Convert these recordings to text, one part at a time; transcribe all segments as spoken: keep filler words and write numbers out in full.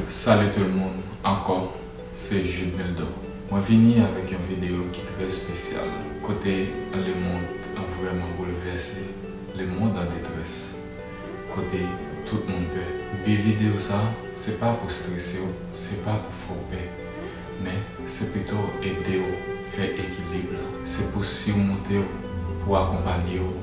Salut tout le monde, ankò, se Jude Mildo. Mwen vini avèk yon videyo ki trè espesyal, kote lemonn vrèman boulvèse, lemonn an detrès, kote tout moun pè. Bi videyo sa, se pa pou strese w, se pa pou fè w pè, men se pito ede w fè ekilib la. Se pou simonte w, pou akonpanye w,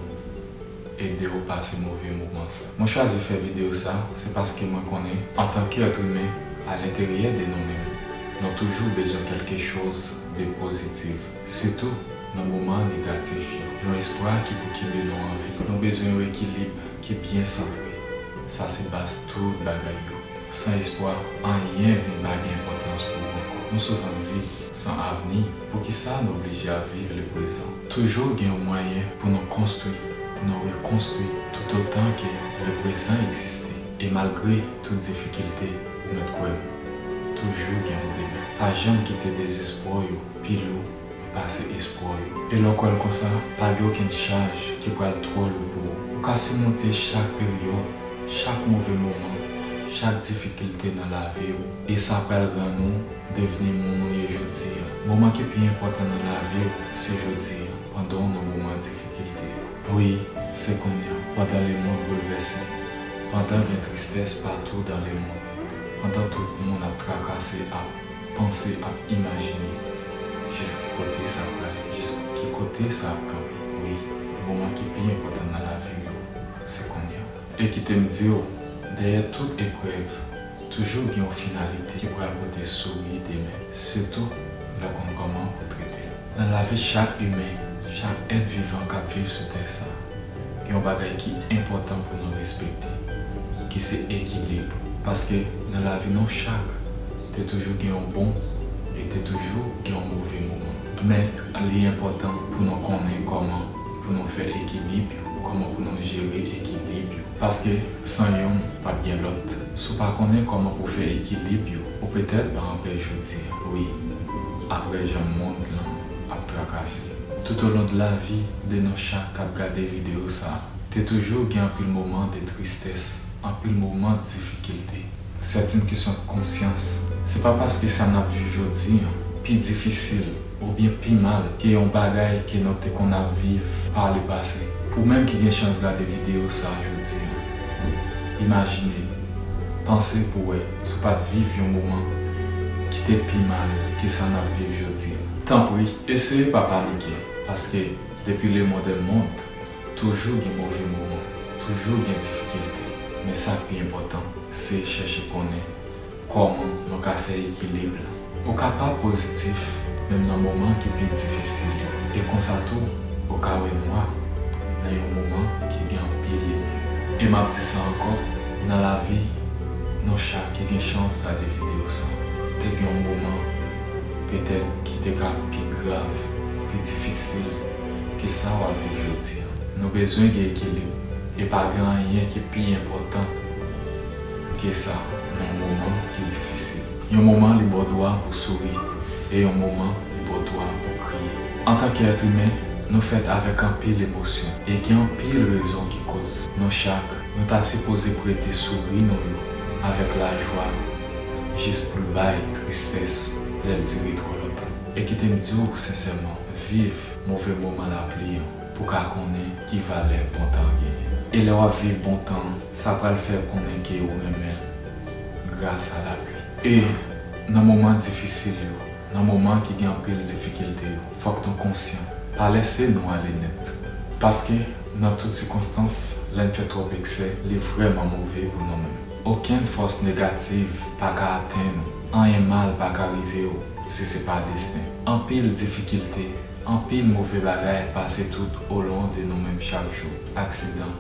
ede w pase move moman sa. Mwen chwazi fè videyo sa, se paske mwen konnen, antanke èt imen, alenteryè de nou menm, nou toujou bezwen kèlke choz de pozitif, sitou nan moman negatif yo. Yon espwa ki pou kenbe nou an vi. Nou bezwen yon ekilib ki byen santre. Sa se baz tout bagay yo. San espwa, anyen vin pa gen enpòtans pou ou ankò. Nou souvan di, san avni, poukisa nou oblije ap viv leprezan? Toujou gen yon mwayen pou nou konstwi, pou nou rekonstwi, toutotan ke leprezan egziste. E malgre tout difikilte ou mèt kwè m, toujou gen yon demen. Pa janm kite dezespwa w yo pi lou pase espwa w yo. E lè w kwè l konsa, pa gen okenn chaj ki pral twò lou pou ou. Ou ka simonte chak peryòd, chak move moman, chak difikilte nan lavi w, e sa pral rann ou devni moun ou ye jodi a. Moman ki pi enpòtan nan lavi w se jodi a, pandan w nan moman difikilte a. Wi, se kounye a, pandan lemonn boulvèse, pandan gen tristès patou dan lemonn, pandan tout moun ap trakase, ap panse, ap imajine jis ki kote sa prale, jis ki kote sa ap kanpe. Wi, moman ki pi enpòtan nan lavi w yo, se kounye a. E kite m di w, dèyè tout eprèv, toujou gen yon finalite ki pral pote souri demen, sitou lè w konn kòman pou w trete l. Nan lavi chak imen, chak èt vivan k ap viv sou tè sa, gen yon bagay ki enpòtan pou nou respekte, ki se ekilib. Paske nan lavi nou chak, te toujou gen yon bon e te toujou gen yon move moman. Men, li enpòtan pou nou konnen kòman pou nou fè ekilib yo, kòman pou nou jere ekilib yo. Paske san yonn, p ap gen lòt. Si w pa konnen kòman pou w fè ekilib yo, ou petèt pa anpè jodi a. Wi, apre jan mond lan ap trakase. Toutolon de lavi de nou chak k ap gade videyo sa a, te toujou gen anpil moman de tristès, anpil moman difikilte. C'est une question de conscience. Se pa paske sa n ap viv jodi an pi difisil oubyen pi mal ke yon bagay ke nou te konn ap viv pa lepase. Pou menm ki gen chans gade videyo sa a jodi an, imajine, panse pou wè si w pa t viv yon moman ki te pi mal ke sa n ap viv jodi an. Tanpri, eseye pa panike, paske depi le monde est monde, toujou gen move moman, toujou gen difikilte. Men sa k pi enpòtan, se chèche konnen kòman nou ka fè ekilib la. Ou kapab pozitif, menm nan moman ki pi difisil yo. E konsa tou, ou ka wè nwa nan yon moman ki gen anpil limyè. E m ap di sa ankò, nan lavi nou chak ki gen chans gade videyo sa, te gen yon moman petèt ki te ka pi grav, pi difisil ke sa w ap viv jodi a. Nou bezwen gen ekilib, e pa gen anyen ki pi enpòtan ke sa nan yon moman ki difisil. Yon moman li ba w dwa pou souri, e yon moman li ba w dwa pou kriye. Antanke èt imen, nou fèt avèk anpil emosyon, e gen anpil rezon ki koz nou chak, nou ta sipoze prete souri nou yo avèk lajwa, jis pou l bay tristès lè l dire twò lontan. E kite m di w sensèman, viv move moman lapli an pou w ka konnen ki valè bon tan an genyen. E lè w ap viv bon tan an, sa pral fè konnen ke ou renmen l gras a lapli. E nan moman difisil yo, nan moman ki gen anpil difikilte yo, fòk nou konsyan. Pa lèse nou ale nèt. Paske nan tout sikonstans, lè n fè twòp eksè, li vrèman move pou nou menm. Okenn fòs negatif pa ka atenn ou. Anyen mal pa ka rive w si se pa desten. Anpil difikilte, anpil move bagay pase tout olon de nou menm chak jou. Aksidan,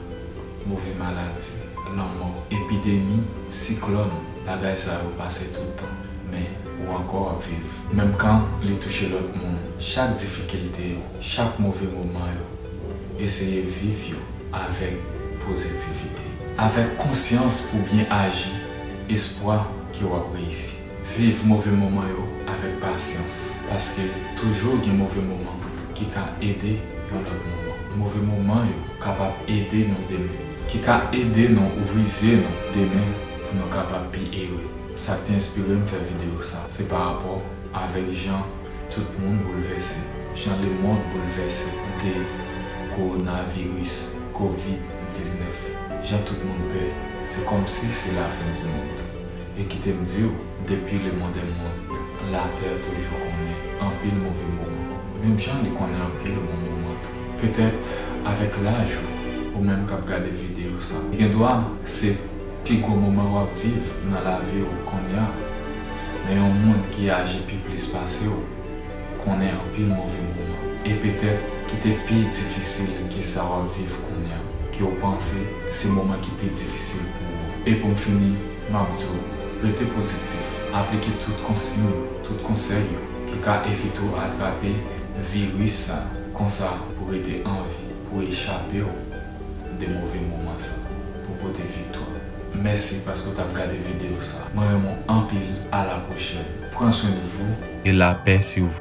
move maladi, lanmò, epidemi, siklòn, bagay sa yo pase tout tan. Men, ou ankò ap viv. Menm kan li touche lòt moun, chak difikilte yo, chak move moman yo, eseye viv yo avèk pozitivite. Avèk konsyans pou byen aji, espwa ke w ap reyisi. Viv move moman yo avèk pasyans, paske toujou gen move moman ki ka ede yon lòt moman. Move moman yo kapab ede nou demen, ki ka ede nou ouvri zye nou demen pou nou kapab pi ere. Sa k te enspire m fè videyo sa, se pa rapò avèk jan tout moun boulvèse, jan lemonn boulvèse de kowonaviris, kovid diznèf, jan tout moun pè, se kòmsi se lafen di mond. E kite m di w, depi lemonn dè mond, latè toujou konnen anpil move moman, menm jan li konnen anpil bon moman tou. Petèt, avèk laj ou, ou menm k ap gade videyo sa, gen dwa se pi gwo moman w ap viv nan lavi w kounye a. Men yon moun ki aji pi plis pase w konnen anpil move moman, e petèt ki te pi difisil ke sa w ap viv kounye a, ke w panse se moman ki pi difisil pou ou. E pou m fini, m ap di w, rete pozitif, aplike tout konsiy yo, tout konsèy yo ki ka evite w atrape viris sa, konsa pou rete an vi, pou echape w de move moman sa, pou pote viktwa. Mèsi paske w t ap gade videyo sa. Mwen renmen w anpil, a la pwochèn. Pran swen de vou. E lapè sou vou.